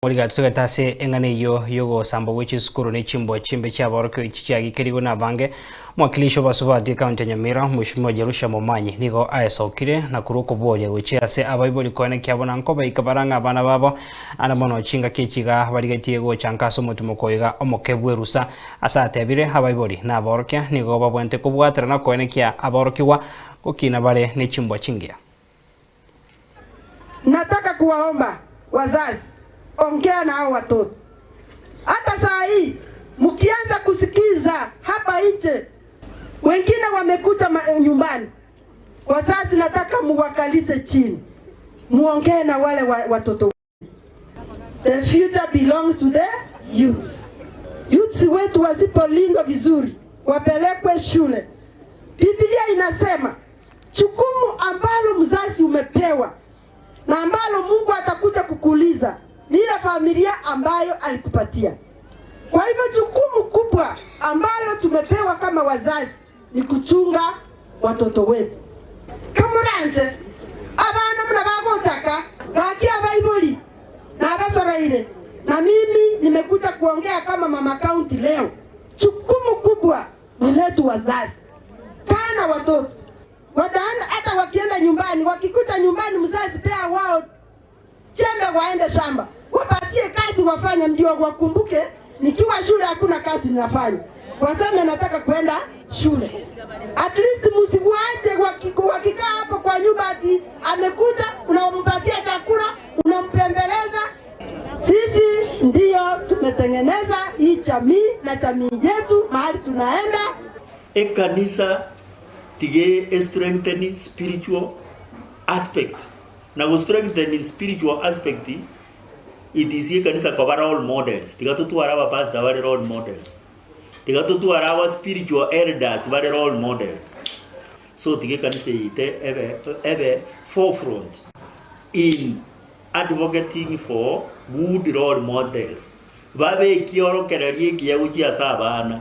Moriga totagete ase eng'ana eyio y'ogosambwa gwe chisukuru ne chimbwa chimbe chi'aborokigwa echi chiagikerigwe nabange, omwakilishi obasubati ekaunti ya Nyamira, Mweshimiwa Jerusha Momanyi nigo aesokire na korwa okoboria gochia ase abaibori koenekia buna nkobaika barang'e abana babo ande mono chingaki echi iga barigetie gocha nka ase omotimoko iga omoke bw'erusa. Ase atebire abaibori na aborokia nigo babwenerete kobwaterana koenekia aborokigwa gokina bare ne chimbwa chingiya. Nataka kuwaomba wazazi, ongea na hao watoto. Hata saa hii mkianza kusikiza hapa nje, wengine wamekuja nyumbani. Wazazi, nataka muwakalize chini, muongee na wale watoto. The future belongs to the youths. Youths wetu wasipolindwa vizuri, wapelekwe shule. Biblia inasema jukumu ambalo mzazi umepewa na ambalo Mungu atakuja kukuuliza ni ile familia ambayo alikupatia. Kwa hivyo jukumu kubwa ambalo tumepewa kama wazazi ni kuchunga watoto wetu. Kamoranche abana buna bagochaka gaki abaibori nabasoroire, na mimi nimekuja kuongea kama mama county leo. Jukumu kubwa ni letu wazazi, kaa na watoto wataenda, hata wakienda nyumbani, wakikuta nyumbani mzazi pea wao chembe waende shamba, wapatie kazi wafanye, ndio wakumbuke nikiwa shule hakuna kazi ninafanya, waseme nataka kwenda shule. At least msiwache wakikaa hapo kwa nyumba ati amekuja, unampatia chakula, unampembeleza. Sisi ndiyo tumetengeneza hii jamii na jamii yetu mahali tunaenda. Ekanisa tiga e strengthen spiritual aspect na go strengthen spiritual aspect it is ekanisa koba role models tiga totware aba pastor bare role models tiga totware our spiritual elders bare role models so tiga ekanisa yaito ebe ebe forefront in advocating for good role models babe ekiorokererio ekiya gochia ase abana.